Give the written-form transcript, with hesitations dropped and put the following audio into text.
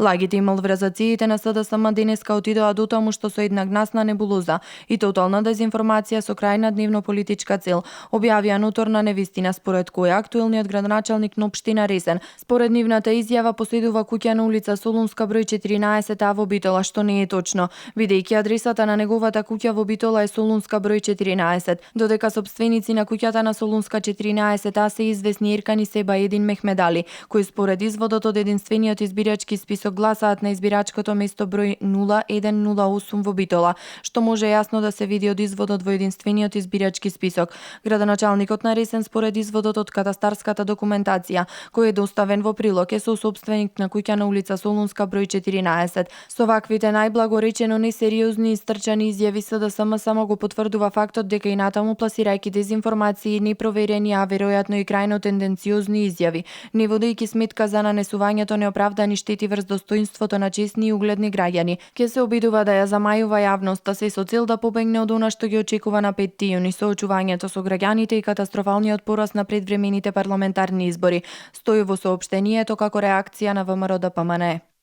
Лагите и малвразациите на СДСМ денеска отидоа до таму што со една гнасна небулоза и тотална дезинформација со крајна дневно политичка цел, објавија ноторна невистина според која актуелниот градоначалник на општина Ресен, според нивната изјава поседува куќа на улица Солунска број 14А во Битола, што не е точно, бидејќи адресата на неговата куќа во Битола е Солунска број 14, додека сопственици на куќата на Солунска 14А се известни Еркан Себа и Един Мехмедали, кои според изводот од единствениот избирачки список гласаат на избирачкото место број 0108 во Битола, што може јасно да се види од изводот во единствениот избирачки список. Градоначалникот на Ресен според изводот од катастарската документација, кој е доставен во прилог, е сосопственик на куќа на улица Солунска број 14. Со ваквите најблагоречено несериозни и стрчани изјави СДСМ само го потврдува фактот дека и натаму пласирајќи дезинформации и непроверени, а веројатно и крајно тенденциозни изјави, не водејќи сметка за нанесувањето неоправдани штети врз достоинството на чесни и угледни граѓани, ќе се обидува да ја замајува јавноста, се со цел да побегне од она што ги очекува на 5 јуни, соочувањето со граѓаните и катастрофалниот пораст на предвремените парламентарни избори, стои во соопштението како реакција на ВМРО-ДПМНЕ.